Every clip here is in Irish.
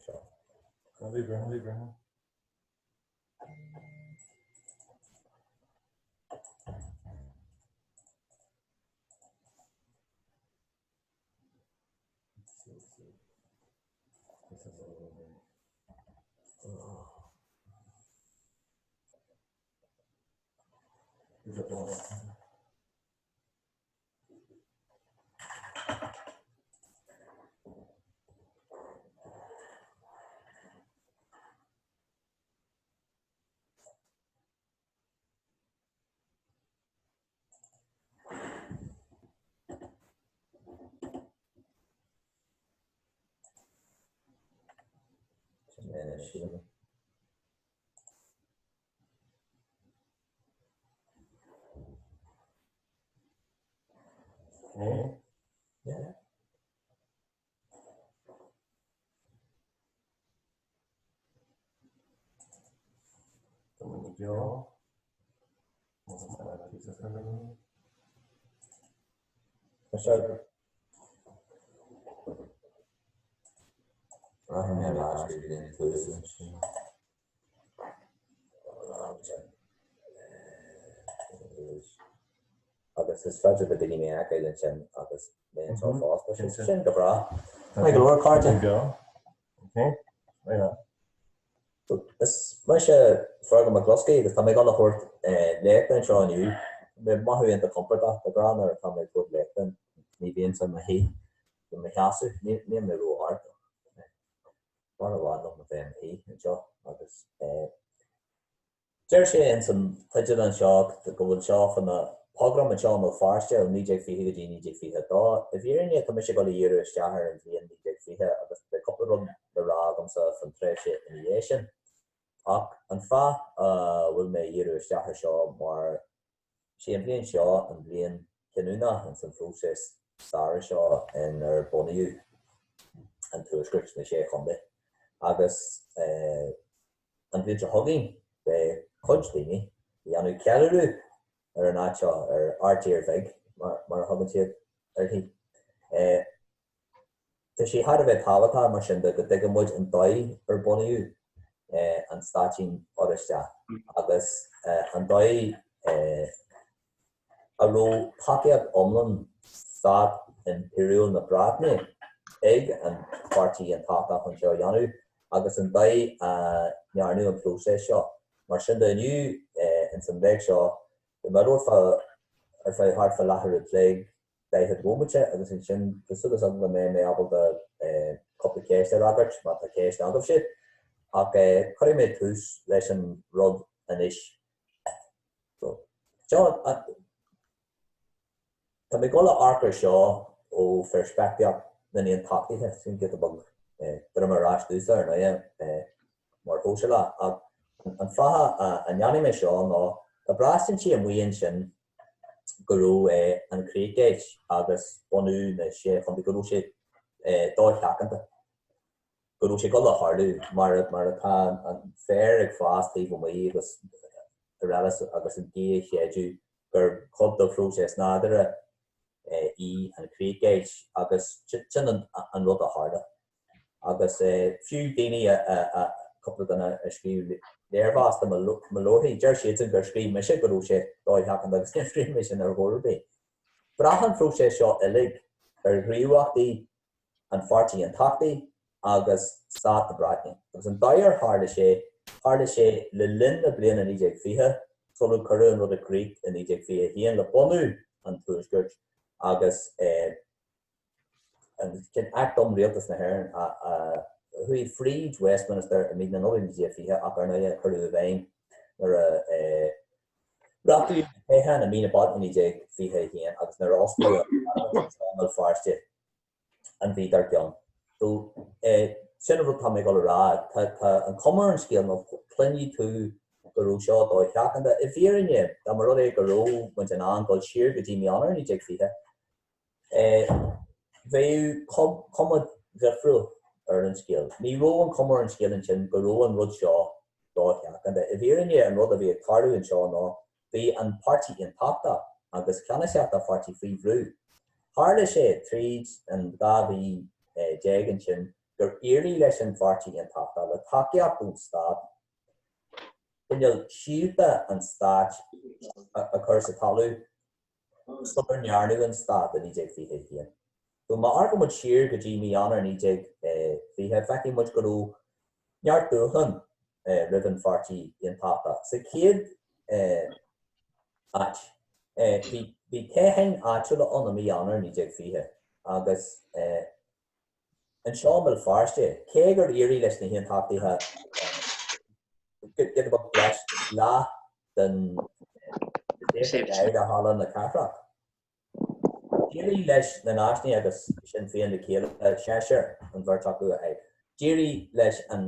Seo. Happy birthday, birthday. Sin é anois, sílim. Okay. Yeah. Tá muid beo. Rachaidh mé ar ais go dtí an tús ansin. Agus is féidir le daoine mé a fheiceáil ansin agus mé anseo fosta. Sin go breá. Maith go leor, cairde. Is mise Fergal McCluskey agus tá mé ag dul a thabhairt léachta anseo inniu. Tá mé ag mothú iontach compordach de ghnáth nuair atá mé ag tabhairt léachta ní bhíonn i mo shuí, i mo sheasamh, níl mé ró-ard. B'fhearr i bhfad liom a bheith i mo shuí anseo agus deir sé ins an teideal anseo go bhfuil seo fá na pogroim anseo i mBéal Feirste ó 1920 go dtí 1922. I bhfírinne tá mise ag dul a dhíriú isteach ar an bhliain 1920 agus beidh cúpla rud le rá agamsa fán tréimhse ina dhiaidh sin. Ach an fáth a bhfuil mé a dhíriú isteach ar seo mar 'Sé an bhliain seo an bhliain chinniúnach ins an phróiseas staire seo inar bunaíodh an Tuaisceart sna Sé Chontae agus an bhliain seo chugainn beidh cuid daoine ag déanamh ceiliúradh ar an áit seo, ar ár dtír bheag mar a thugann siad uirthi. Tá sé thar a bheith tábhachtach mar sin de go dtuigeann muid an dóigh ar bunaíodh an stáitín Oráisteach agus an dóigh a raibh tacaíocht iomlán stát impiriúil na Breataine ag an Pháirtí Aontachtach chun seo a dhéanamh agus an dóigh a ndearnadh an próiseas seo. Mar sin de inniu ins an léacht seo beidh mé ag labhairt ar feadh thart fá leathuair a chloig 40 bomaite agus ansin tá súil agam go mbeidh mé ábalta cúpla ceist a fhreagairt má tá ceist agaibhse. Ach cuirfidh mé tús leis an rud anois. So, seo, tá mé ag dul a amharc ar seo ó pheirspictíocht na nAontachtaithe, sin giota beag droim ar ais domhsa ar ndóighe mar shóisialach, ach an fáth a ndéanfaidh mé seo ná tá braistintí amuigh ansin go raibh an chríochdheighilt agus bunú na Sé Chontae, go raibh sé dosheachanta, go raibh sé ag dul a tharlú mar mar atá an féar ag fás taobh amuigh agus araile agus an ghaoth ag séideadh gur cuid de phróiseas nádúrtha í an chríochdheighilt agus sin an rud a tharla. Agus fiú daoine a, cúpla duine a scríobh léirmheas do mo leabharthaí, deir siadsan gur scríobh mise go raibh sé dosheachanta agus níor scríobh mé sin ar chor ar bith. Bhraith an phróiseas seo uilig ar ghníomhaíochtaí an Pháirtí Aontachtaigh agus Stát na Breataine. Agus an dóigh ar tharla sé, tharla sé le linn na bliana 1920, sular cuireadh an rud i gcrích i 1921 le bunú an Tuaiscirt agus an Acht um Rialtas na hÉireann a chuaigh fríd Westminster i mí na Nollag 1920 ach ar ndóigh cuireadh i bhfeidhm nuair a reachtaíodh na toghcháin i mí na Bealtaine 1921 agus nuair a osclaíodh an i mBéal Feirste an mhí dár gcionn. So, sin an rud atá mé ag dul a rá, tá an chuma ar an scéal nó cluinfidh tú go raibh seo dosheachanta. I bhfírinne, dá mba rud é go raibh muid in ann dul siar go dtí mí Eanáir 1920, Bheadh cuma dhifriúil ar an scéal. Ní raibh an chuma ar an scéal ansin go raibh an rud seo dosheachanta. I bhfírinne, an rud a bhí ag tarlú anseo ná bhí an Páirtí Aontachtach agus ceannasaíocht an pháirtí faoi bhrú. Tharla sé tríd an 12 mhí ansin. gur éirigh leis an Pháirtí Aontachtach, le tacaíocht ón stát, cineál síolta an stáit a chur sa talamh sular ndearnadh an stát i 1921. So má amharcann muid siar go dtí mí Eanáir 1920, feicfidh muid go raibh neart dúshlán roimh an Pháirtí Aontachtach. Sa chéad áit, bhí toghcháin áitiúla ann i mí Eanáir 1920 agus anseo i mBéal Feirste, cé gur éirigh leis na hAontachtaithe giota beag breis leath den le Halla na Cathrach, d'éirigh leis na Náisiúnaithe agus Sinn Féin le chéile, seisear an bheirt acu a fháil. D'éirigh leis an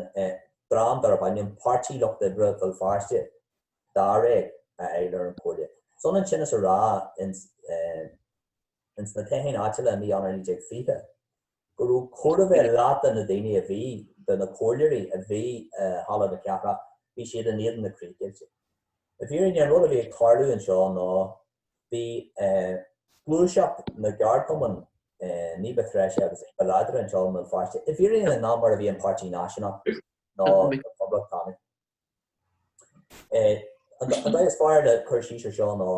dream darb ainm Páirtí Lucht Oibre Bhéal Feirste dáréag a fháil ar an chomhairle. Is ionann sin is a rá ins na toghcháin áitiúla i mí Eanáir 1920 go raibh chóir a bheith leath de na daoine a bhí, de na comhairleoirí a bhí i Halla na Cathrach, bhí siad in éadan na críochdheighilte. I bhfírinne, an rud a bhí ag tarlú anseo ná bhí gluaiseacht na gceardchumann ní ba threise agus ní ba láidre anseo i mBéal Feirste, i bhfírinne, ná mar a bhí an Páirtí Náisiúnach ná na Poblachtánaigh. An dóigh is fearr le cur síos ar seo ná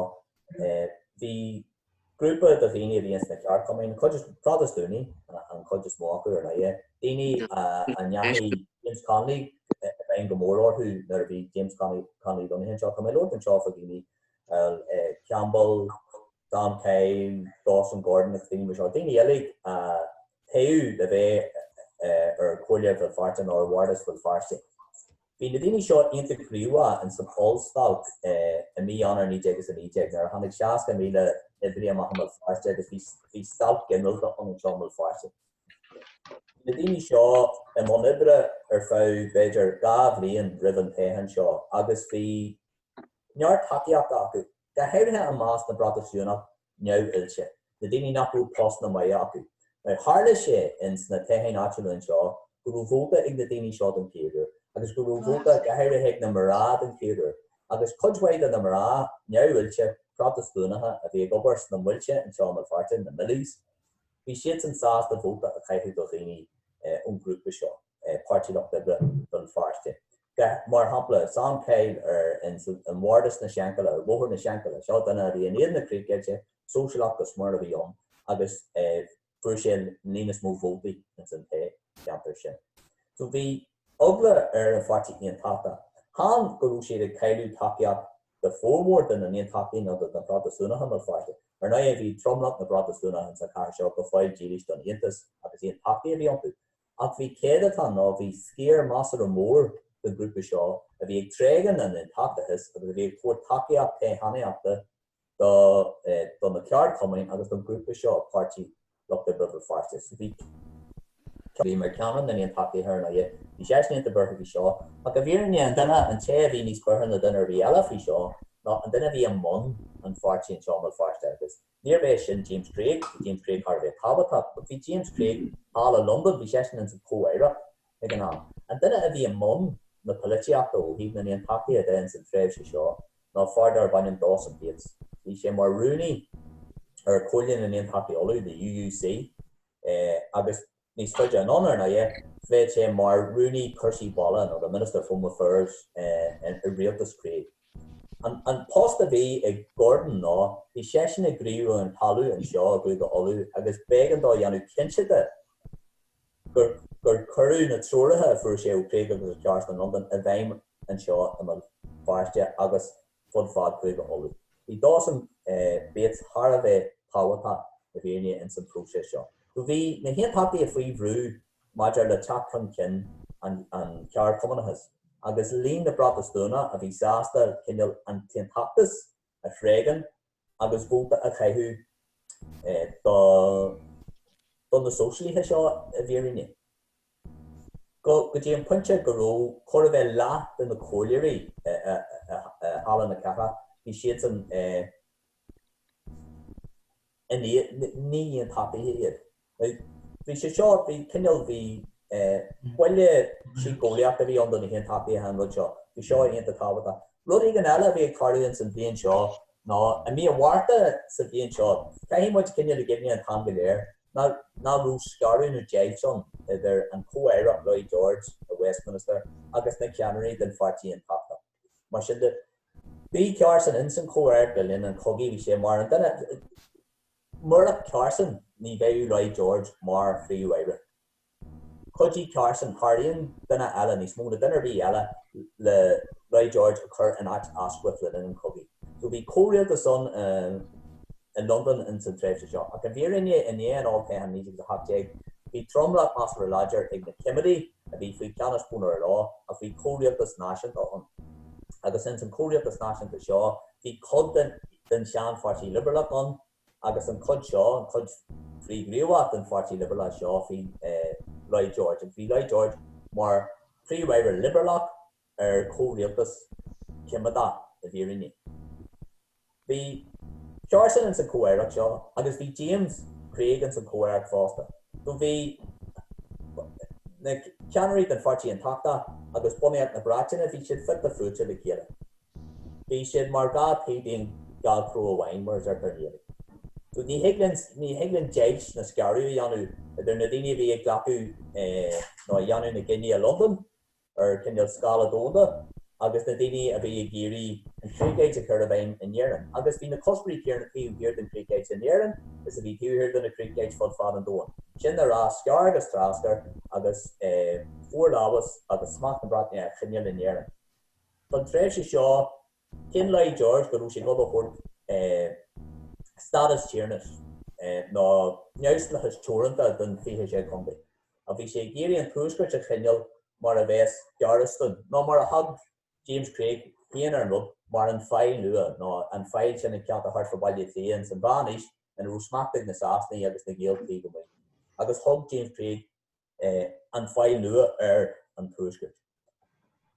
bhí grúpa de dhaoine a bhí ins na ceardchumainn, an chuid is, Protastúnaigh an chuid is mó acu ar ndóigh, daoine a ndeachaigh James Connolly i bhfeidhm go mór orthu nuair a bhí James Connolly lonnaithe anseo. Tá mé ag labhairt anseo fá dhaoine amhail Campbell, Sam Kyle, Dawson Gordon agus daoine mar seo, daoine uilig a toghadh le bheith ar Chomhairle Bhéal Feirste nó ar Bhardas Bhéal Feirste. Bhí na daoine seo iontach gníomhach ins an ollstailc i mí Eanáir 1919 nuair a tháinig 60,000 oibrí amach i mBéal Feirste agus bhí stailc ghinearálta ann anseo i mBéal Feirste. Bhí na daoine seo i mbun oibre ar feadh b'fhéidir 2 bhliain roimh an toghchán seo agus bhí neart tacaíochta acu, go háirithe i measc na bProtastúnach neamhoilte, na daoine nach raibh postanna maithe acu. Now, tharla sé ins na toghcháin áitiúla anseo go raibh vóta ag na daoine seo don chéad uair, agus go raibh vóta go háirithe ag na mná don chéad uair. Agus cuid mhaith de na mná neamhoilte Protastúnacha a bhí ag obair sna muilte anseo i mBéal Feirste, na millies, bhí siadsan sásta vóta a chaitheamh do dhaoine ón ghrúpa seo, Páirtí Lucht Oibre Bhéal Feirste. Mar shampla, Sam Kyle ar i mBardas na Seanchille, ar Bhóthar na Seanchille, seo duine a bhí in éadan na críochdheighilte, sóisialach go smior a bhí ann agus fuair sé an líon is mó vótaí ins an toghcheantar sin. So bhí eagla ar an Pháirtí Aontachtach, chan go raibh siad ag cailleadh tacaíocht do formhór de na nAontachtaithe nó de na Protastúnacha i mBéal Feirste. Ar ndóigh bhí tromlach na bProtastúnach ins an chathair seo go fóill dílis don Aontas agus Aontachtaithe a bhí iontu. Ach bhí céadatán nó bhí sciar measartha mór den ghrúpa seo a bhí ag tréigean an aontachtachais agus a bhí ag tabhairt tacaíocht toghchánaíochta do do na ceardchumainn agus don ghrúpa seo, Páirtí Lucht Oibre Bhéal Feirste. So bhí bhí mar cheannaire na nAontachtaithe ar ndóigh, bhí seisean iontach buartha faoi seo. Ach i bhfírinne, an duine, an té a bhí níos buartha ná duine ar bith eile faoi seo ná an duine a bhí i mbun an pháirtí anseo i mBéal Feirste agus Níorbh é sin James Craig, bhí James Craig thar a bheith tábhachtach, but bhí James Craig thall i Londain, bhí seisean ins an Chomh-Aireacht ag an am. An duine a bhí i mbun na polaitíochta ó thaobh na nAontachtaithe de ins an tréimhse seo ná fear darb ainm Dawson Bates. Bhí sé mar rúnaí ar Chomhairle na nAontachtaí Uladh, the UUC, agus Níos faide anonn, ar ndóigh, bheadh sé mar Rúnaí Cúrsaí Baile, nó the Minister of Home Affairs, i rialtas Craig. An post a bhí ag Gordon ná, bhí seisean ag riaradh an talamh anseo i gCúige Uladh agus b'éigean dó a dhéanamh cinnte de gur gur cuireadh na treoracha a fuair sé ó Craig agus a cheart in Londain i bhfeidhm anseo i mBéal Feirste agus fud fad Chúige Uladh. Bhí Dawson Bates thar a bheith tábhachtach i bhfírinne ins an phróiseas seo. Do bhí na hAontachtaithe faoi bhrú maidir le teacht chun cinn an cheardchumannachais agus líon na bProtastúnach a bhí sásta cineál an t-aontachtas a thréigean agus vóta a chaitheamh do do na sóisialaithe seo i bhfírinne. Go dtí an pointe go raibh chóir a bheith leath de na comhairleoirí i Halla na Cathrach, bhí siadsan ní aontachtaithe iad. Bhí sé seo, bhí cineál, bhí buille síceolaíoch a bhí ann do na haontachtaithe an rud seo. Bhí seo iontach tábhachtach. Rud éigin eile a bhí ag tarlú ins an bhliain seo ná i mí an Mhárta sa bhliain seo, caithfidh muid coinneáil i gcuimhne an t-am go léir. Nach raibh scaradh nó deighilt ann idir an Chomh-Aireacht Lloyd George i Westminster agus na ceannairí den Pháirtí Aontachtach. Mar sin de, bhí Carson ins an Chomh-Aireacht le linn an chogaidh, bhí sé mar an duine, murach Carson ní bheadh Lloyd George mar Phríomh-Aire. Chuidigh Carson thar aon duine eile, níos mó na duine ar bith eile, le Lloyd George a chur in áit Asquith le linn an chogaidh. So bhí comhrialtas ann i Londain ins an tréimhse seo. Ach i bhfírinne, i ndiaidh an Olltoghcháin 1918, bhí tromlach measartha láidir ag na Coimeádaigh, a bhí faoi cheannas Bonar Law, ach bhí comhrialtas náisiúnta ann. Agus ins an chomhrialtas náisiúnta seo, bhí cuid den sean-pháirtí Liobrálach ann, Agus an chuid seo, an chuid frithghníomhach den Pháirtí Liobrálach seo faoi Lloyd George, agus bhí Lloyd George mar Phríomh-Aire Liobrálach ar chomhrialtas coimeádach i bhfírinne. Bhí Carson ins an chomh-aireacht seo agus bhí James Craig ins an chomh-aireacht fosta. So bhí na ceannairí den Pháirtí Aontachtach agus bunaíocht na Breataine, bhí siad fite fuaite le chéile. Bhí siad mar dhá taobh d'aon ghealchró amháin, mar a deirtear i nGaeilge. So ní thig linn, ní thig linn deighilt ná scaradh a dhéanamh idir na daoine a bhí ag glacadh nó ag dhéanamh na gcinní i Londain ar chineál scála domhanda agus na daoine a bhí ag iarraidh an chríochdheighilt a chur i bhfeidhm in Éirinn. Agus bhí na cuspóirí céanna taobh thiar den chríochdheighilt in Éirinn is a bhí taobh thiar de na críochdheighilt fud fad an domhain. Sin le rá, scar agus treascair agus forlámhas agus smacht na Breataine a choinneáil in Éirinn. Don tréimhse seo, chinn Lloyd George go raibh sé ag dul a thabhairt stádas tiarnais nó neamhspleáchas teoranta don 26 contae. Ach bhí sé ag iarraidh an Tuaisceart a choinneáil mar a bheas garastún, nó mar a thug James Craig féin ar an rud, mar an Faill Nua, nó an faill sin an ceantar thart fá Bhaile Átha Cliath ins an Mheánaois ina raibh smacht ag na Sasanaigh agus na Gaeil taobh amuigh. Agus thug James Craig an Faill Nua ar an Tuaisceart.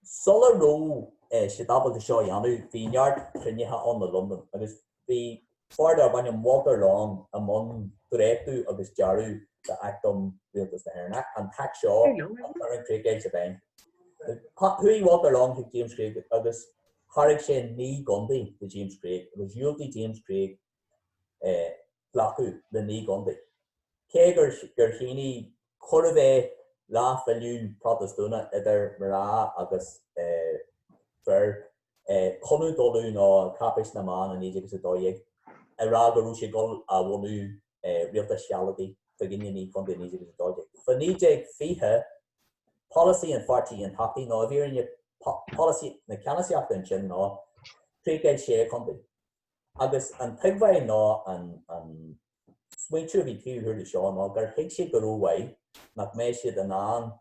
Sula raibh siad ábalta seo a dhéanamh, bhí neart cruinnithe ann i Londain agus bhí fear darb ainm Walter Long i mbun dréachtú agus dearadh d'Acht um Rialtas na hÉireann, an t-acht seo a chuir an chríochdheighilt i bhfeidhm. Chuaigh Walter Long chuig James Craig agus thairg sé 9 gcontae do James Craig agus dhiúltaigh James Craig glacadh le 9 gcontae. Cé gur shínigh chóir a bheith leathmhilliún Protastúnach idir mná agus fir, Conradh d'Uladh nó Cáipéis na mBan i 1912, ag rá go raibh sé ag dul a bhunú rialtais shealadaigh fá choinne 9 chontae i 1912. Fá 1920, polasaí an Pháirtí Aontachtaigh, nó i bhfírinne polasaí na ceannasaíochta ansin ná críochdheighilt sé chontae. Agus an tuigbheáil nó an smaointiú a bhí taobh thiar de seo ná gur thuig siad go rómhaith nach mbeadh siad in ann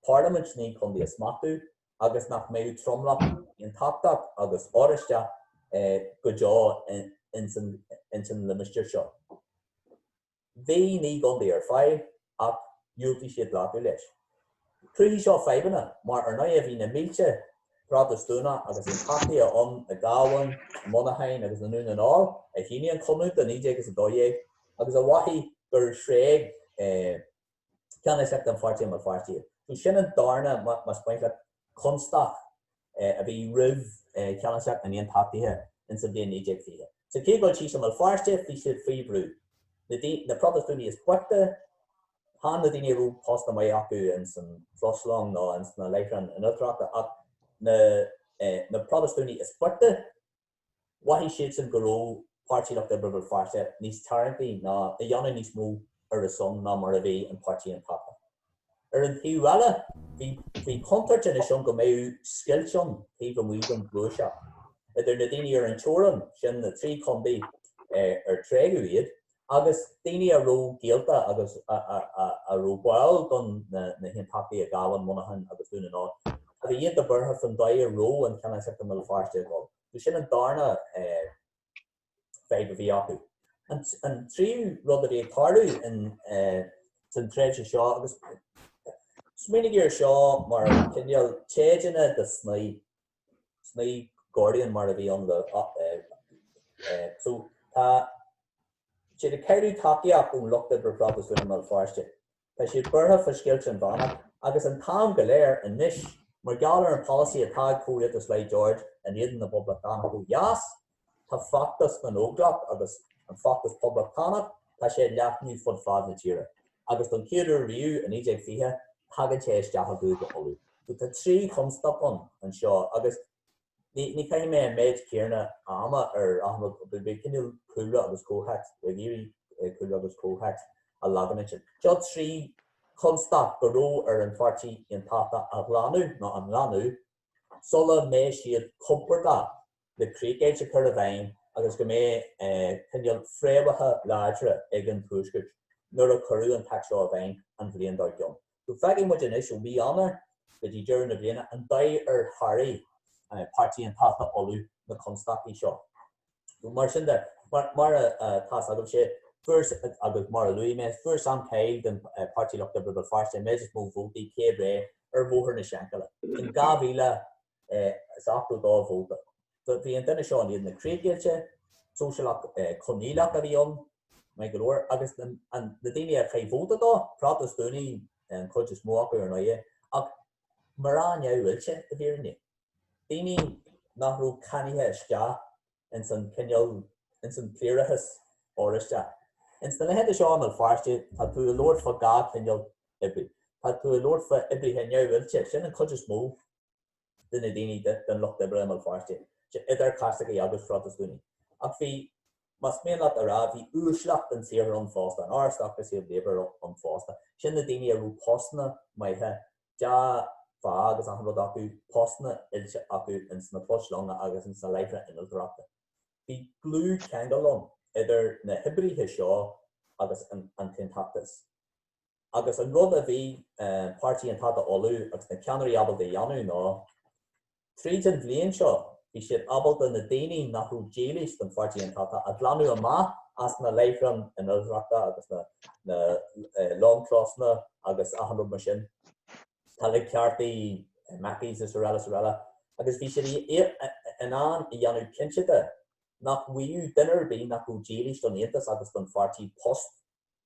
parlaimint 9 contae a smachtú agus nach mbeadh tromlach aontachtach agus oráisteach go deo ins an limistéar seo. Bhí 9 gcontae ar fáil ach dhiúltaigh siad glacadh leis. Chruthaigh seo fadhbanna mar ar ndóigh bhí na mílte Protastúnach agus Aontachtaithe ann i gCabhán, i Muineachán agus i nDún na nGall a shínigh an Conradh do 1912 agus a mhothaigh gur thréig ceannasaíocht an pháirtí i mBéal Feirste iad. So sin an darna, más maith leat, constaic a bhí roimh cheannasaíocht na nAontachtaithe ins an bhliain 1920. Sa chéad dul síos i mBéal Feirste, bhí siad faoi bhrú. Na Protastúnaigh is boichte, chan na daoine a raibh postanna maith acu ins an chloslong nó ins na láithreáin innealtóireachta ach na Protastúnaigh is boichte, Mhothaigh siadsan go raibh Páirtí Lucht Oibre Bhéal Feirste níos tarraingtí ná ag déanamh níos mó ar a son ná mar a bhí an Páirtí Aontachtach. Ar an taobh eile, bhí bhí contúirt anois ann go mbeadh scoilt ann taobh amuigh den ghluaiseacht, idir na daoine ar an teorainn, sin na trí chontae ar tréigeadh iad, agus daoine a raibh gaolta agus a raibh báúil don na hAontachtaithe i gCabhán, Muineachán agus Dún na nGall, a bhí iontach buartha faoin dóigh a raibh an cheannasaíocht i mBéal Feirste ag dul. So sin an darna fadhb a bhí acu. An tríú rud a bhí ag tarlú san tréimhse seo, agus smaoinigí ar seo mar chineál téideanna de snoí, snoí Gordian mar a bhí ann le so tá siad ag cailleadh tacaíocht ón lucht oibre Protastúnach i mBéal Feirste. Tá siad buartha fá scoilt inmheánach agus an t-am go léir anois mar gheall ar an polasaí atá ag comhrialtas Lloyd George in éadan na bPoblachtánach ó dheas. Tá feachtas na nÓglach agus an feachtas Poblachtánach. tá sé ag leathnú fud fad na tíre. Agus don chéad uair riamh i 1920, tagann sé isteach i gCúige Uladh. So tá 3 chonstaic ann anseo agus ní chaithfidh mé an méid céanna ama ar achan rud, beidh cineál cúlra agus comhthéacs, ag iarraidh cúlra agus comhthéacs a leagan ansin. Seo 3 chonstaic go raibh ar an Pháirtí Aontachtach a ghlanadh, nó a nglanadh, sula mbeidh siad compordach le críochdheighilt a chur i bhfeidhm agus go mbeidh cineál fréamhacha láidre ag an Tuaisceart nuair a cuireadh an t-acht seo i bhfeidhm an bhliain dár gcionn. So feicfidh muid anois ó mhí Eanáir go dtí deireadh na bliana an dóigh ar sháraigh Páirtí Aontachtach Uladh na constaicí seo. Mar sin de, mar atá agaibhse, fuair, agus mar a luaigh mé, fuair Sam Kyle den Páirtí Lucht Oibre Béal Feirste an méid is mó vótaí céad ré ar Bhóthar na Seanchille, sin 2,082 vóta. Bhí an duine seo in éadan na críochdheighilte, sóisialach coinníollach a bhí ann, maith go leor, agus na daoine a chaith vóta dó, Protastúnaigh an chuid is mó acu ar ndóighe, ach mná neamhoilte i bhfírinne. Daoine nach raibh ceannaithe isteach ins an cineál, ins an cliarlathas Oráisteach. Ins na laethanta seo i mBéal Feirste tá tú ag labhairt fá dhá chineál oibrí. Tá tú ag labhairt fá oibrithe neamhoilte, sin an chuid is mó de na daoine den lucht oibre i mBéal Feirste, idir Chaitlicigh agus Phrotastúnaigh. Ach bhí, más mian leat a rá, bhí uaisleacht an tsaothair ann fosta, an aristocracy of labour ann fosta. Sin na daoine a raibh postanna maithe dea-phá agus achan rud acu, postanna oilte acu ins na clóis longa agus ins na láithreáin innealtóireachta. Bhí dlúthcheangal ann idir na hoibrithe seo agus an t-aontachtas. Agus an rud a bhí Páirtí Aontachtach Uladh agus na ceannairí ábalta a dhéanamh ná, Tríd an bhliain seo, bhí siad ábalta na daoine nach raibh dílis don Pháirtí Aontachtach a ghlanadh amach as na láithreáin innealtóireachta agus na longchlósanna agus achan rud mar sin, teilgcheártaí, Mackies is araile is araile, agus bhí siad in ann a dhéanamh cinnte de nach bhfaigheadh duine ar bith nach raibh dílis don Aontas agus don pháirtí post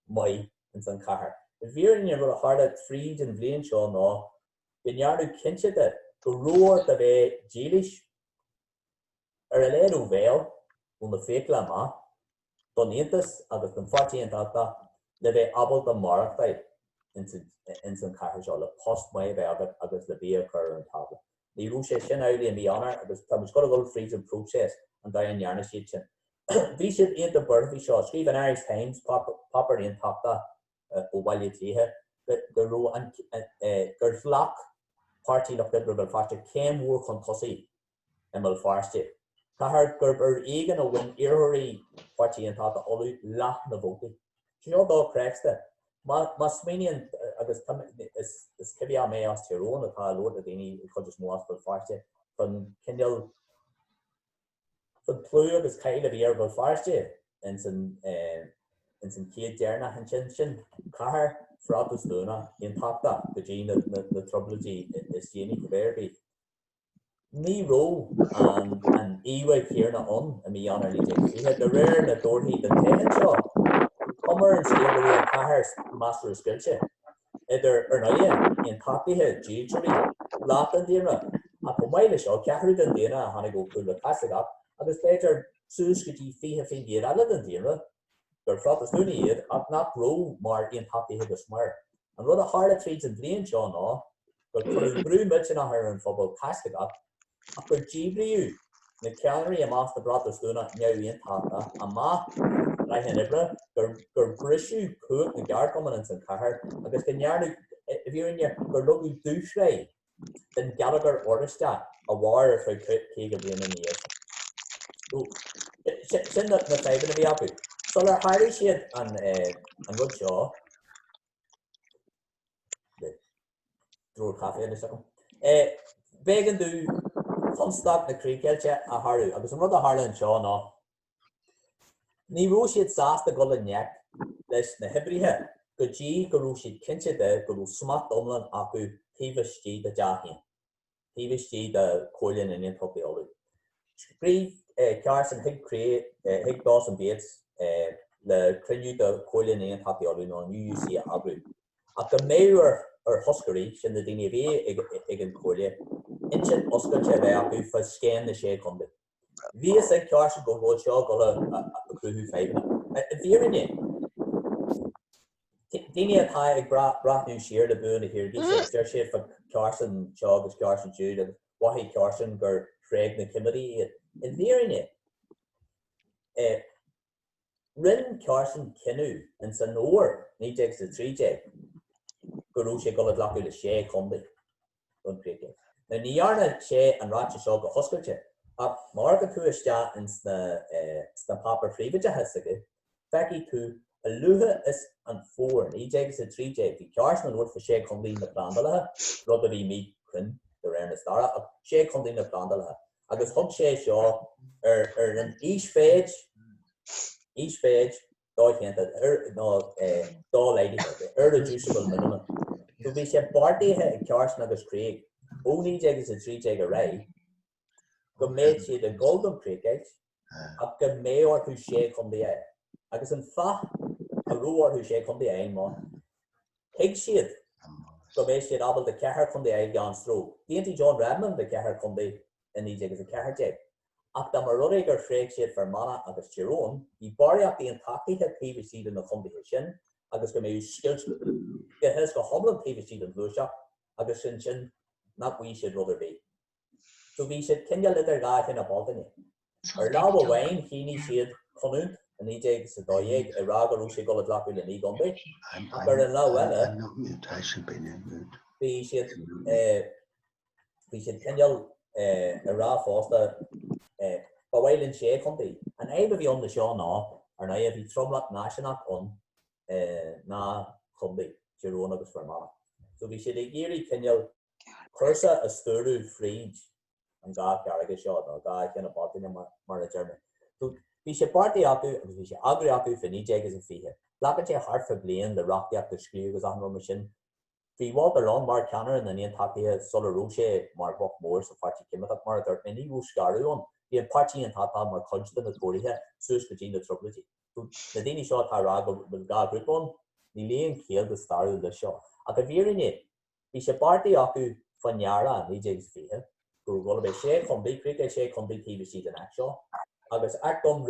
maith ins an chathair. I bhfírinne, an rud a tharla tríd an bhliain seo ná go ndearnadh cinnte de go raibh ort a bheith dílis, ar a laghad ó bhéal, ó na fiacla amach, don Aontas agus don Pháirtí Aontachtach le bheith ábalta maireachtáil ins an chathair seo, le post maith a bheith agat agus le bia a chur ar an tábla. Ní raibh sé sin amhlaidh i mí Eanáir agus tá muid ag dul fríd an próiseas an dóigh a ndearna siad sin. Bhí siad iontach buartha faoi seo. Scríobh an Irish Times, páipéar aontachtach ó Bhaile Átha Cliath, go raibh an, gur ghlac Páirtí Lucht Oibre Bhéal Feirste céim mhór chun tosaigh i mBéal Feirste, cathair gurb ar éigean a bhain iarrthóirí Pháirtí Aontachtach Uladh leath na vótaí. Seo dochreidte. Má smaoiníonn, agus is cibiach mé as Tír Eoghain atá ag labhairt le daoine an chuid is mó as Béal Feirste, faoin cineál, faoin clú agus cáil a bhí ar Bhéal Feirste ins an ins an chéad deireanach ansin, sin cathair Phrotastúnach aontachtach go dtí na na trioblóidí is déanaí cibé ar bith. Ní raibh an íomhá chéanna ann i mí Eanáir 1920. De réir na dtorthaí den toghchán seo, cuma ar an scéal go raibh an chathair measartha scoilte idir, ar ndóighe, aontachtaithe, dílseoirí, leath den daonra, ach chomh maith leis seo, ceathrú den daonra a tháinig ó chúlra Caitliceach agus b'fhéidir suas go dtí 20% eile den daonra gur Phrotastúnaigh iad ach nach raibh mar aontachtaithe go smior. An rud a tharla tríd an bhliain seo ná gur cuireadh brú millteanach ar an phobal Caitliceach ach gur díbríodh na ceannairí i measc na bProtastúnach neamhaontachtach amach láithreáin oibre, gur gur briseadh cumhacht na gceardchumann ins an chathair agus go ndearnadh, i bhfírinne, gur leagadh dúshraith den gheilleagar Oráisteach a mhair ar feadh 50 bliain ina dhiaidh sin. Sin na fadhbanna a bhí acu. Sular sháraigh siad an rud seo, deoir caife anois agam, b'éigean dóibh constaic na críochdheighilte a shárú agus an rud a tharla anseo ná Ní raibh siad sásta dul i ngleic leis na hoibrithe go dtí go raibh siad cinnte de go raibh smacht iomlán acu taobh istigh dá dteach féin, taobh istigh de Chomhairle na nAontachtaithe Uladh. Scríobh Carson chuig chuig Dawson Bates le cruinniú de Chomhairle na nAontachtaithe Uladh nó an UUC a eagrú, ach go mbeadh ar thoscairí, sin na daoine a bhí ag an Chomhairle, intinn oscailte a bheith acu fá scéim na Sé Chontae. Bhí fhios ag Carson go raibh seo ag dul a cruthú fadhbanna. I bhfírinne. Daoine atá ag breathnú siar le bua na hiargaoise agus deir siad fá Carson seo agus Carson siúd agus mhothaigh Carson gur thréig na Coimeádaigh iad. I bhfírinne, rinne Carson cinneadh in san fhómhar 1913 go raibh sé ag dul a ghlacadh le sé chontae don chríochdheighilt. Now ní dhearna sé an ráiteas seo go hoscailte ach má amharcann tú isteach ins na sna páipéir phríobháideacha s'aige, feicfidh tú a luaithe is an fómhar 1913 bhí Carson ag labhairt fá sé chontae na bplandálaithe, rud a bhí míchruinn de réir na staire, ach sé chontae na bplandálaithe agus thug sé seo ar ar an íosmhéid íosmhéid dodhéanta nó dolaghdaithe, the irreducible minimum. So bhí sé beartaithe ag Carson agus Craig ó 1913 ar aghaidh go mbeadh siad ag dul don chríochdheighilt ach go mbeadh orthu sé chontae a fháil. Agus an fáth a raibh orthu sé chontae a fháil ná thuig siad go mbeadh siad ábalta ceithre chontae a fháil gan stró. D'aontaigh John Redmond do cheithre chontae i 1914. Ach dá mba rud é gur thréig siad Fear Manach agus Tír Eoghain, bhí barraíocht aontachtaithe taobh istigh de na contaetha sin agus go mbeadh scoilt go huile is go hiomlán taobh istigh den ghluaiseacht agus ansin nach bhfaighidh siad rud ar bith. So bhí siad cineál idir dhá thine Bealtaine. Ar lámh amháin shínigh siad conúnt i 1912 ag rá go raibh siad ag dul a ghlacadh le 9 gcontae ach ar an lámh eile bhí siad Bhí siad cineál ag rá fosta, ba mhaith linn sé chontae. An fhadhb a bhí ann le seo ná, ar ndóigh, bhí tromlach náisiúnach ann i ndá chontae, Tír Eoghain agus Fear Manach. So bhí siad ag iarraidh cineál cúrsa a stiúradh fríd an dhá charraige seo, nó dhá thine Bealtaine mar a deir mé. So bhí sé beartaithe acu agus bhí sé eagraithe acu fé 1920. Glacann sé thart fá bliain le reachtaíocht a scríobh agus achan rud mar sin. Bhí Walter Lunn mar cheannaire na nAontachtaithe sula raibh sé mar bhoc mór sa Pháirtí Coimeádach, mar a dúirt mé, ní raibh scaradh ann. Bhí an Páirtí Aontachtach mar chuid de na Tóraithe suas go dtí na Trioblóidí. So, na daoine seo atá ag rá go bhfuil dhá ghrúpa ann, níl aon chiall go stairiúil leis seo. Ach i bhfírinne, bhí sé beartaithe acu fán earrach 1920 go raibh dul a bheith sé chontae, críochdheighilt sé chontae taobh istigh den Act seo, agus Act um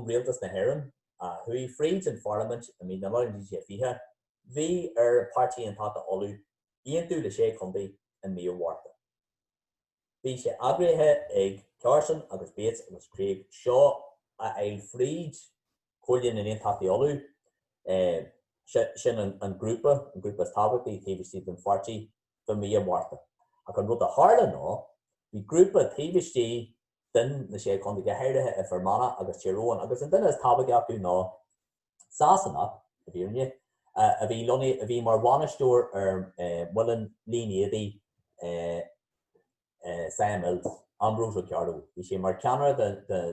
Rialtas na hÉireann a chuaigh fríd an Pharlaimint i mí na Nollag 1920, Bhí ar Páirtí Aontachtach Uladh aontú le Sé Chontae i mí an Mhárta. Bhí sé eagraithe ag Carson agus Bates agus Craig seo a fháil fríd Chomhairle na nAontachtaí Uladh, sin an grúpa, an grúpa is tábhachtaí taobh istigh den pháirtí, fá mí an Mhárta. Ach an rud a tharla ná, bhí grúpa taobh istigh den na Sé Chontae, go háirithe i Fear Manach agus Tír Eoghain, agus an duine is tábhachtaí acu ná Sasanach, i bhfírinne, a bhí lonnaithe, a bhí mar bhainisteoir ar mhuileann línéadaigh Sion Mills, Ambrose Ricardo. Bhí sé mar cheannaire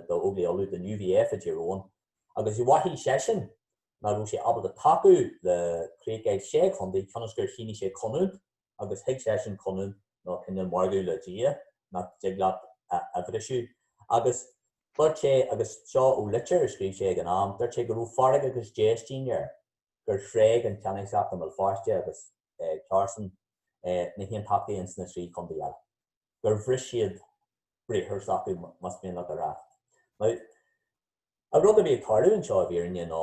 d'Óglaigh Uladh, den UVF i dTír Eoghain, agus mhothaigh seisean nach raibh sé ábalta tacú le críochdheighilt sé chontae cionn is gur shínigh sé conúnt agus thuig seisean conúnt nó cineál margadh le Dia nach dtig leat a bhriseadh. Agus dúirt sé, agus seo ó litir a scríobh sé ag an am, dúirt sé go raibh fearg agus déistín air gur thréig an cheannasaíocht i mBéal Feirste agus Carson na haontachtaithe ins na trí chontae eile, gur bhris siad briathar s'acu, más mian leat a rá. Now, an rud a bhí ag tarlú anseo i bhfírinne ná,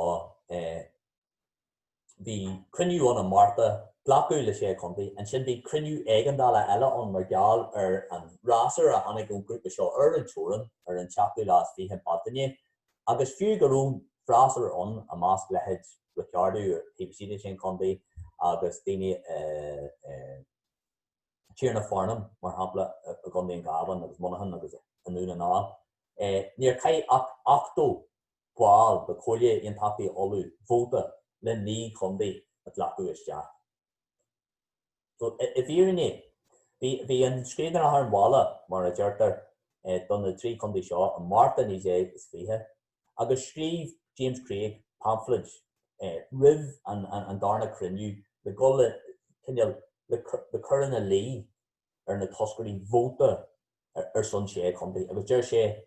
Bhí cruinniú ann i Márta, glacadh le sé chontae. Ansin bhí cruinniú éigeandála eile ann mar gheall ar an fhreasúra a tháinig ón ghrúpa seo ar an teorainn ar an tseachtú lá is fiche Bealtaine. Agus fiú go raibh freasúra ann i measc leithéid Ricardo taobh istigh de sé chontae agus daoine i Tír na Farnham, mar shampla, i gContae an Chabháin agus Muineachán agus i nDún na nGall, níor chaith ach 80 ball de Chomhairle Aontachtaithe Uladh vóta le 9 chontae a ghlacadh isteach. So, i bhfírinne, bhí an scríbhneoireacht ar an bhalla, mar a deirtear, do na trí chontae seo i Márta 1920 agus scríobh James Craig paimfléid roimh an darna cruinniú le dhul le cineál le cur ina luí ar na toscairí vóta ar son sé chontae agus deir sé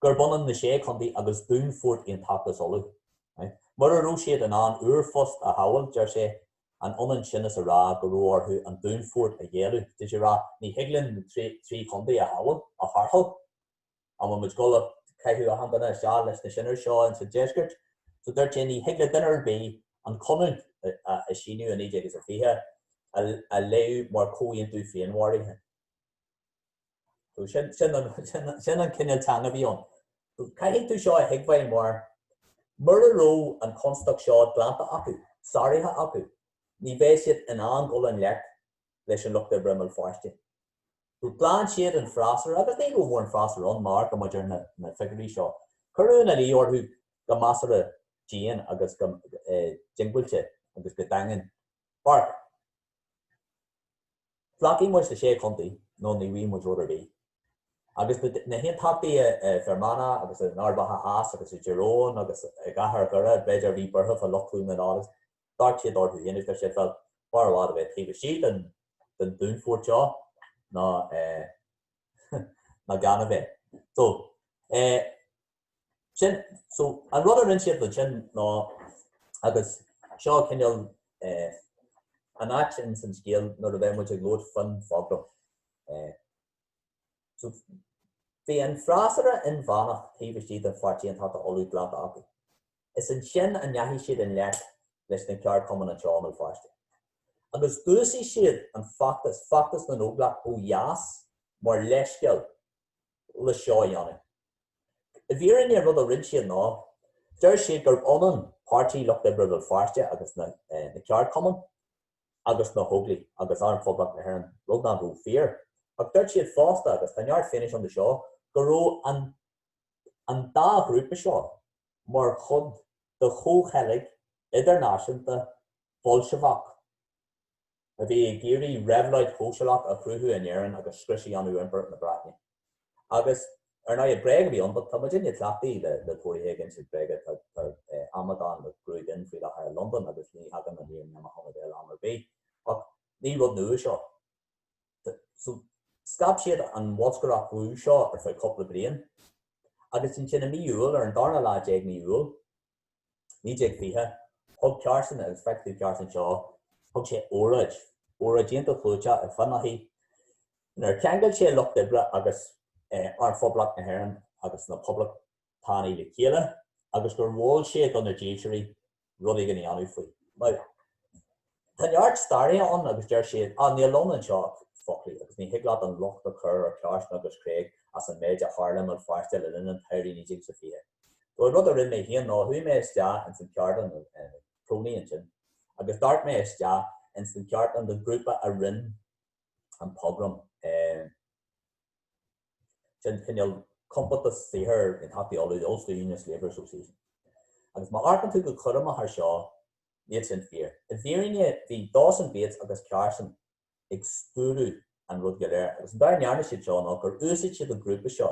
gurb ionann na Sé Chontae agus dúnfort Aontachtas Uladh. Mura raibh siad in ann úrphost a shábháil, deir sé, an ionann sin is a rá go raibh orthu an dúnfort a ghéilleadh? Tá sé ag rá, ní thig linn na trí chontae a shábháil, a tharrtháil. An bhfuil muid ag dul a chaitheamh achan duine isteach leis na sinners seo insa deisceart? So dúirt sé, ní thig le duine ar bith. an Chonradh a síniú i 1920 a léamh mar chomhaontú féinmharaithe. So sin sin an cineál teanga a bhí ann. So caithfidh tú seo a thuigbheáil mar mura raibh an constaic seo glanta acu, sáraithe acu, ní bheadh siad in ann dul i ngleic leis an lucht oibre i mBéal Feirste. So ghlan siad an freasúra, agus ní raibh mórán freasúra ann má amharcann muid ar na figiúirí seo. Cuireadh ina luí orthu go measartha dian agus go diongbháilte agus go daingean. Amharc! Glacfaidh muid le sé chontae nó ní bhfaighidh muid rud ar bith. Agus na haontachtaithe i Fear Manach agus in Ard Mhacha Theas agus i dTír Eoghain agus i gCathair Dhoire, b'fhéidir a bhí buartha fá lucht Dhún na nGall agus d'amharc siad orthu féin agus deir siad, bhuel, b'fhearr i bhfad a bheith taobh istigh den den dúnfort seo ná ná gan a bheith. So, eh, Sin, so, an rud a rinne siad ansin ná, agus seo cineál eh, an áit ins an scéal nuair a bheidh muid ag labhairt faoin phogrom. Eh, so, bhí an freasúra inmheánach taobh istigh den Pháirtí Aontachtach Uladh glanta acu. Is ansin a ndeachaigh siad i ngleic leis na ceardchumainn anseo i mBéal Feirste. Agus d'úsáid siad an feachtas, feachtas na nÓglach ó dheas mar leithscéal le seo a dhéanamh. I bhfírinne an rud a rinne siad ná, deir siad gurb ionann Páirtí Lucht Oibre Bhéal Feirste agus na ceardchumainn agus na hÓglaigh agus Arm Phoblacht na hÉireann, rud nach raibh fíor. Ach dúirt siad fosta, agus tá neart fianaise ann do seo, go raibh an an dá ghrúpa seo mar chuid de chomhcheilg idirnáisiúnta Bhoilséiveach. a bhí ag iarraidh réabhlóid shóisialach a chruthú in Éirinn agus scrios a dhéanamh ar Impireacht na Breataine. Agus, ar ndóigh, bréag a bhí ann, but tá muidinne cleachtaithe le Tóraithe ag insint bréaga. Tá amadán le gruaig fhionn faoi láthair i Londain agus ní thagann an fhírinne amach óna bhéal am ar bith. Ach ní rud nua seo. So, scaip siad an bholscaireacht dhubh seo ar feadh cúpla bliain. Agus ansin i mí Iúil, ar an darna lá déag mí Iúil, 1920, thug Carson, agus feicfidh tú Carson anseo, thug sé óráid, óráid iontach chlúiteach i Finlaghy, inar cheangail sé lucht oibre agus Arm Phoblacht na hÉireann agus na Poblachtánaigh le chéile agus gur mhol sé do na Dílseoirí rud éigin a dhéanamh faoi. Now, tá neart staraithe ann agus deir siad, ah, níl ann anseo ach foclaí agus ní thig leat an locht a chur ar Carson agus Craig as an méid a tharla i mBéal Feirste le linn an tsamhraidh 1920. So an rud a rinne mé féin ná chuaigh mé isteach ins an cheardlann Proni ansin agus d'amharc mé isteach ins an cheardlann den ghrúpa a rinne an pogrom sin cineál Compántas Saothair Aontachtaí Uladh, the Ulster Unionist Labour Association. Agus má amharcann tú go cúramach ar seo, níl sin fíor. I bhfírinne bhí Dawson Bates agus Carson ag stiúradh an rud go léir agus an dóigh a ndearna siad seo ná gur úsaid siad an grúpa seo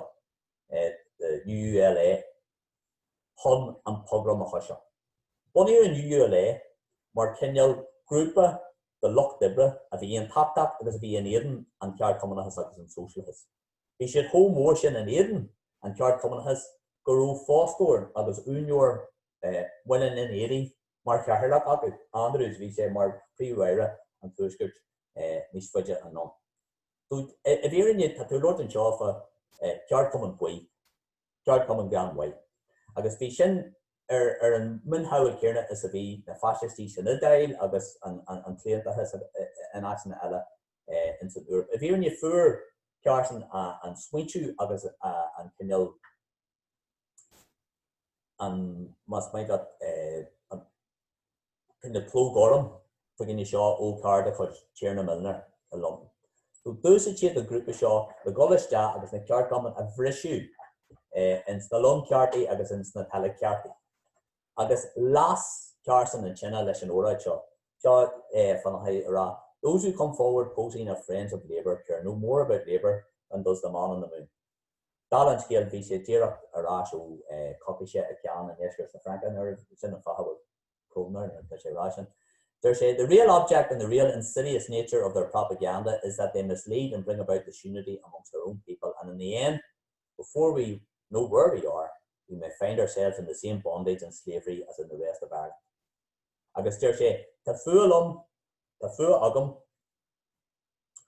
the UULA, chun an pogrom a thoiseacht. Bunaíodh an UULA mar chineál grúpa de lucht oibre a bhí aontachtach agus a bhí in éadan an cheardchumannachais agus an sóisialachais. Bhí siad chomh mór sin in éadan an cheardchumannachais go raibh fostóir agus úinéir muileann an éadaigh mar chathaoirleach acu, Andrews, bhí sé mar Phríomh-Aire an Tuaiscirt níos faide anonn. So, i bhfírinne, tá tú ag labhairt anseo fá cheardchumann buí, ceardchumann gan mhaith. Agus bhí sin ar ar an mhionshamhail chéanna is a bhí na faisistí san Iodáil agus an t-aontachas in áiteanna eile ins an Eoraip. I bhfírinne, fuair Carson an smaointiú agus an cineál, an, más maith leat, an cineál cló gorm fá choinne seo ó fear de chuid Tiarna Milner i Londain. So d'úsáid siad an grúpa seo le dhul isteach agus na ceardchumainn a bhriseadh ins na longcheártaí agus ins na teilecheártaí. Agus las Carson an tine leis an óráid seo. Seo fá choinne a rá, Those who come forward posing as friends of labour care no more about labour than does the man on the moon. Dála an scéil, bhí sé díreach ar ais ó chocaigh sé a cheann i ndeisceart na Fraince nuair a sin an fáth a bhfuil brón air nuair atá sé ag rá sin. Deir sé, The real object and the real insidious nature of their propaganda is that they mislead and bring about disunity amongst their own people and in the end, before we know where we are, we may find ourselves in the same bondage and slavery as in the rest of Ireland. Agus deir sé, Tá fuath liom, tá fuath agam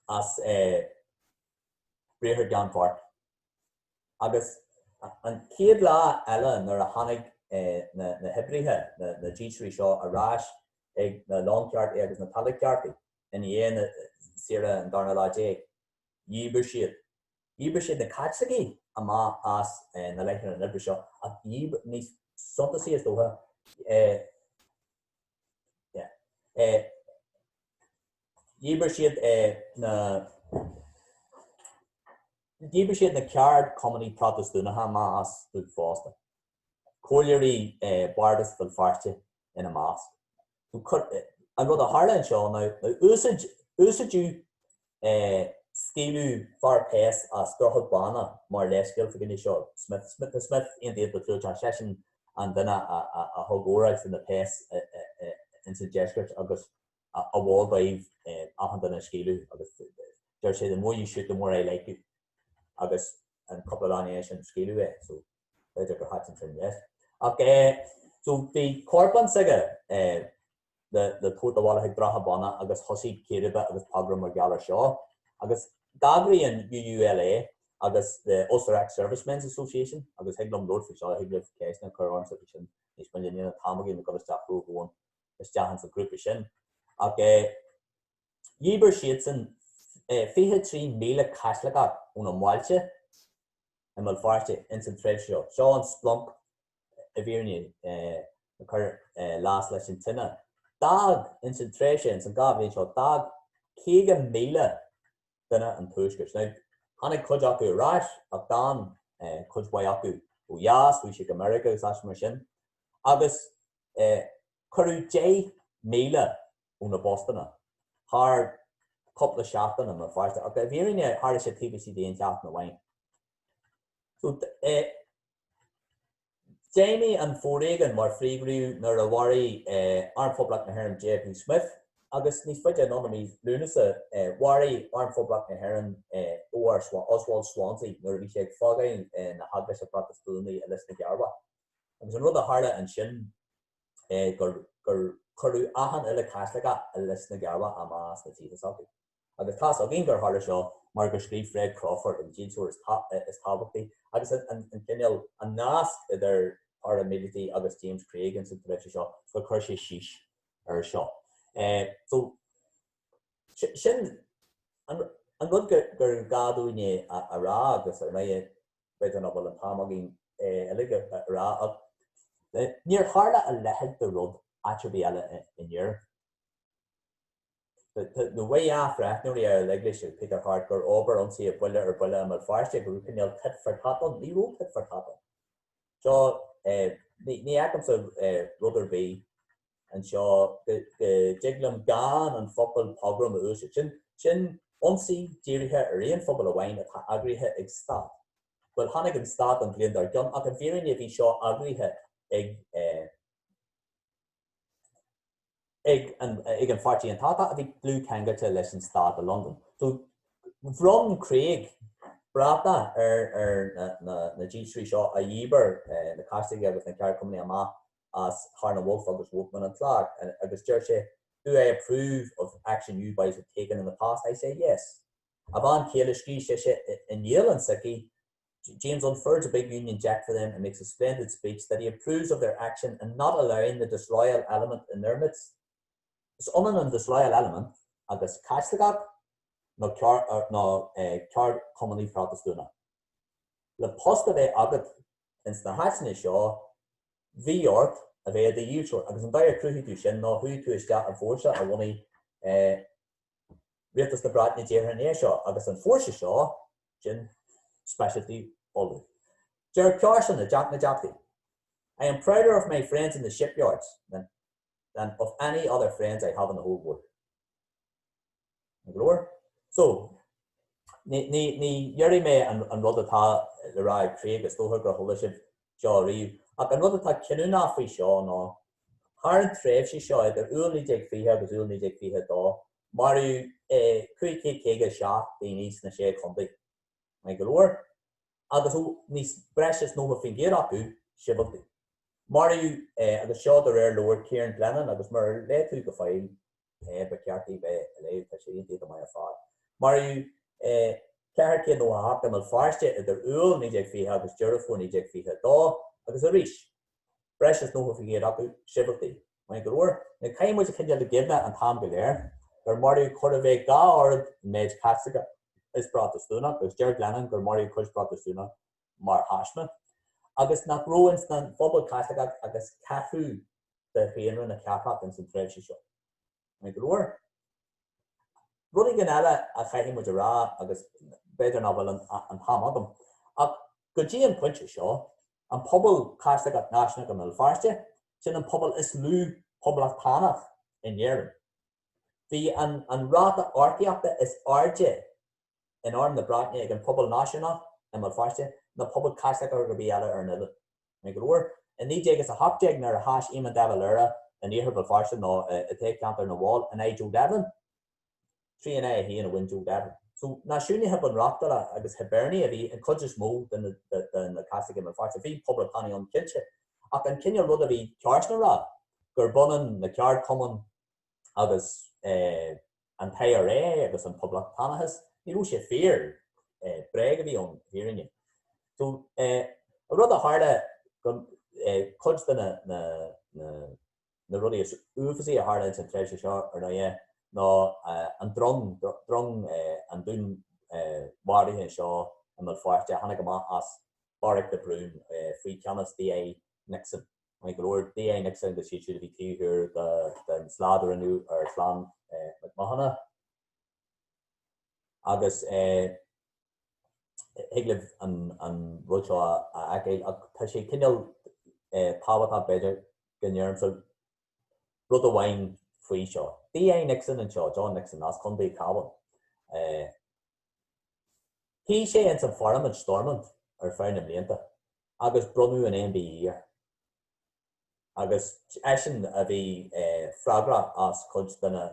as briathar gan bheart. Agus an chéad lá eile nuair a tháinig. na hoibrithe, na dílseoirí seo ar ais ag na longcheártaí agus na talamhcheártaí i ndiaidh na saoire an darna lá déag. Dhíbir siad. Dhíbir siad na Caitlicigh amach as na láithreáin oibre seo ach dhíbir, níos suntasaí is dócha, dhíbir siad na, dhíbir siad na ceardchumannaigh Protastúnacha amach astu fosta. Comhairleoirí Bhardais Bhéal Feirste ina measc. An rud a tharla anseo ná úsáideadh scaoileadh fear péas as Droichead Banna mar leithscéal fá choinne seo. Smith, Smith, Smith aontaíodh go clúiteach, seisean an duine a thug óráid do na péas ins an deisceart agus a mhol dóibh achan duine a scaoileadh agus deir sé the more you shoot the more I like you agus an cúpla lá ina dhiaidh sin scaoileadh é so b'fhéidir gur thaitin sin leis. Ach so bhí corpán s'aige le tabhairt abhaile chuig Droichead Banna agus thosaigh círéibe agus pogrom mar gheall air seo. Agus d'eagraigh an UULA agus the Ulster Ex-Servicemen's Association, agus thig liom labhairt faoi seo, thig libh ceisteanna a chur ormsa faoi sin níos moille, níl an t-am againn le dul isteach ró-dhomhain isteach ins an ghrúpa sin. Ach dhíbir siadsan 23,000 Caitliceach óna mbailte i mBéal Feirste ins an tréimhse seo. Seo an splonc i bhfírinne a chuir leas leis an tine. D'fhág ins an tréimhse, ins an 2 bhliain seo, d'fhág 50,000 duine an tuaisceart. Now, tháinig cuid acu ar ais ach d'fhan cuid mhaith acu ó dheas, chuaigh siad go Meiriceá agus áiteanna mar sin. Agus cuireadh 10,000 ó na bpostanna thar cúpla seachtain i mBéal Feirste, ach i bhfírinne tharla sé taobh istigh d'aon sheachtain amháin. So, d'fheidhmigh an foréigean mar phríomhghníomh nuair a mharaigh Arm Phoblacht na hÉireann J.P. Smith agus níos faide anonn i mí Lúnasa, mharaigh Arm Phoblacht na hÉireann O.R. Oswald Swanzy nuair a bhí sé ag fágáil na hEaglaise Protastúnaí i Lios na gCearrbhach. Agus an rud a tharla ansin gur cuireadh achan uile Chaitliceach i Lios na gCearrbhach amach as na tithe s'acu. Agus tá's againn gur tharla seo mar gur scríobh Fred Crawford, an dílseoir is tábhachtaí, agus an cineál, an nasc idir paraimíleataigh agus James Craig ins an tréimhse seo, gur chuir sé síos air seo. So, sin an rud gur gá dúinne a rá agus ar ndóigh b'fhéidir nach bhfuil an t-am againn é uilig a rá ach níor tharla a leithéid de rud áit ar bith eile in Éirinn. Mhaígh athbhreithneoirí ar an Eaglais, Peter Hart, gur obair ionsaithe buille ar bhuille i mBéal Feirste, go raibh cineál tit for tat ann. Ní raibh tit for tat ann. Seo, ní fheicimse rud ar bith anseo go dtig liom gan an focal pogrom a úsáid. Sin, sin ionsaí dírithe ar aon phobal amháin atá eagraithe ag stát. Bhuel, tháinig an stát an bhliain dár gcionn ach i bhfírinne bhí seo eagraithe ag. ag an Pháirtí Aontachtach a bhí dlúthcheangailte leis an stát i Londain. So, bhronn Craig bratach ar na dílseoirí seo a dhíbir na Caitlicigh agus na ceardchumannaigh amach as Carn an Wolf agus Wolfman and Clark agus deir sé, Do I approve of action you boys have taken in the past? I say yes. A bhean chéile scríobh sise i ndialann s'aici, James unfurls a big Union Jack for them and makes a splendid speech that he approves of their action in not allowing the disloyal element in their midst. Is ionann an disloyal element agus Caitliceach nó ceardchumannaí Protastúnach. Le post a bheith agat ins na háiteanna seo, bhí ort a bheith i do dhílseoir agus an dóigh ar chruthaigh tú sin ná chuaigh tú isteach i bhfórsa a bhunaigh Rialtas na Breataine díreach ina dhiaidh seo agus an fórsa seo, sin Speisialtaí Uladh. Deir Carson i dTeach na dTeachtaí, I am prouder of my friends in the shipyards than than of any other friends I have in the whole world. Go leor? So, ní ní dhéarfaidh mé an rud atá le rá ag Craig, is dócha gur chuala sibh seo ariamh, ach an rud atá cinniúnach faoi seo ná, thar an tréimhse seo idir Iúil 1920 agus Iúil 1922, maraíodh 557 daoine sna Sé Chontae. Maith go leor? Agus níos breis is 90% acu, sibhialtaigh. Maraíodh, agus seo de réir leabhar Kieran Glennon, agus murar léigh tú go fóill, ba cheart daoibh é a léamh, tá sé iontach maith ar fad. Maraíodh 498 i mBéal Feirste idir Iúil 1920 agus Deireadh Fómhair 1922, agus arís, Breis is 90% acu sibhialtaigh. Maith go leor, now caithfidh muid a choinneáil i gcuimhne an t-am go léir gur maraíodh chóir a bheith 2 oiread an méid Caitliceach is Protastúnach, agus deir Glennon gur maraíodh cuid Protastúnach mar thaisme, agus nach raibh ins an phobal Caitliceach ach ceathrú de dhaonra na cathrach ins an tréimhse seo. Maith go leor. Rud éigin eile a chaithfidh muid a rá, agus b'fhéidir nach bhfuil an t-am agam, ach go dtí an pointe seo, an pobal Caitliceach náisiúnach i mBéal Feirste, sin an pobal is lú poblachtánach in Éirinn. Bhí an ráta earcaíochta is airde in Arm na Breataine ag an pobal náisiúnach i mBéal Feirste ná pobal Caitliceach ar bith eile ar an oileán. Maith go leor. I 1918 nuair a sheas Éamon de Valera in iarthar Bhéal Feirste nó i toghcheantar na bhFál in aghaidh Joe Devlin, 3 in aghaidh 1 a bhain Joe Devlin. So náisiúnaithe bunreachtúla agus Hiberniaigh a bhí an chuid is mó de na Caitlicigh i mBéal Feirste. Bhí poblachtánaigh ann cinnte, ach an cineál rud a bhí Pearson a rá, gurb ionann na ceardchumainn agus an t-IRA agus an poblachtánachas, ní raibh sé fíor, bréag a bhí ann, i bhfírinne. So, an rud a tharla, cuid de na rudaí is uafásaí a tharla ins an tréimhse seo, ar ndóighe, ná an drong, drong an dúnmharaithe seo i mBéal Feirste a tháinig amach as Beairic de Brún faoi cheannas D.I. Nixon. Maith go leor, D.I. Nixon agus iad siúd a bhí taobh thiar den slad a rinneadh ar chlann Mhic Mathúna. Agus thig libh an rud seo a fheiceáil ach tá sé cineál tábhachtach b'fhéidir go ndeirimse rud amháin faoi seo. D.I. Nixon anseo, John Nixon as Contae Cabhán. Shuigh sé ins an Pharlaimint Stormont ar feadh na mblianta agus bronnadh an MBE air. Agus eisean a bhí freagrach as cuid de na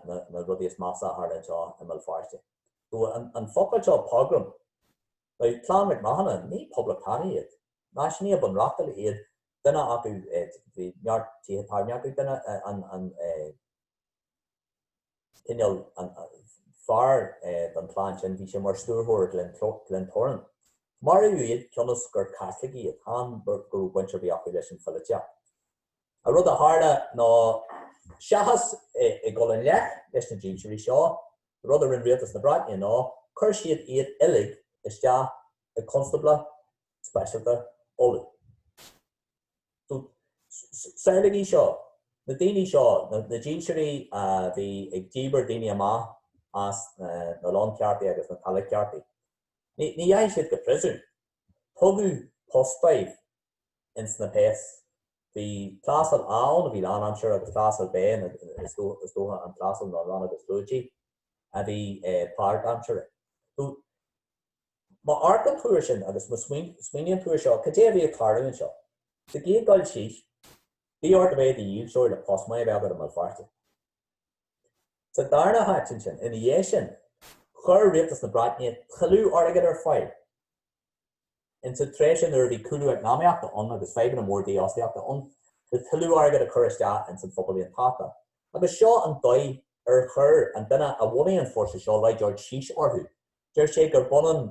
rudaí is measa a tharla anseo i mBéal Feirste. So an focal seo pogrom, now Clann Mhic Mathúna, ní poblachtánaigh iad, náisiúnaithe bunreachtúla iad, duine acu, bhí neart tithe tábhairne acu, duine an cineál an fear den chlann sin, bhí sé mar stiúrthóir Glentoran. Maraíodh iad cionn is gur Caitlicigh iad, chan go raibh baint ar bith acu leis an phoilitíocht. An rud a tharla ná, seachas ag dul i ngleic leis na dílseoirí seo, an rud a rinne rialtas na Breataine ná, chuir siad iad uilig isteach i gConstáblacht Speisialta Uladh. Samhlaígí seo, na daoine seo, na dílseoirí a bhí ag díbirt daoine amach as na láncheártaí agus na talamhcheártaí, ní dheachaigh siad go príosún. Tugadh post dóibh ins na péas. Bhí clásal A ann a bhí lánaimseartha agus clásal B, is dócha an clásal ná Rannóg na Sluaite, a bhí páirtaimseartha. Má amharcann tú air sin agus má smaoiníonn tú air seo, cad é a bhí ag tarlú anseo? Sa gcéad dul síos, bhí ort a bheith i do dhílseoir le post maith a bheith agat i mBéal Feirste. Sa darna háit ansin, ina dhiaidh sin, chuir rialtas na Breataine tuilleadh airgid ar fáil. Insa tréimhse nuair a bhí cúlú eacnamaíochta ann agus fadhbanna mór dífhostaíochta ann, le tuilleadh airgid a chur isteach ins an phobal aontachtach. Agus seo an dóigh ar chuir an duine a bhunaigh an fórsa seo, Lloyd George, síos orthu. Deir sé gurb ionann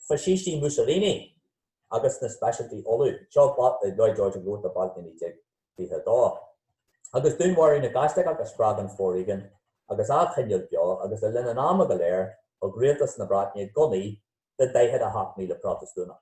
Faisistí Mussolini agus na Speisialtaí Uladh. Seo Lloyd George ag labhairt i Bealtaine 1922. Agus dúnmharú na gCaitliceach a spreag an foréigean agus á choinneáil beo agus le linn an ama go léir thug rialtas na Breataine gunnaí do 48,000 Protastúnach.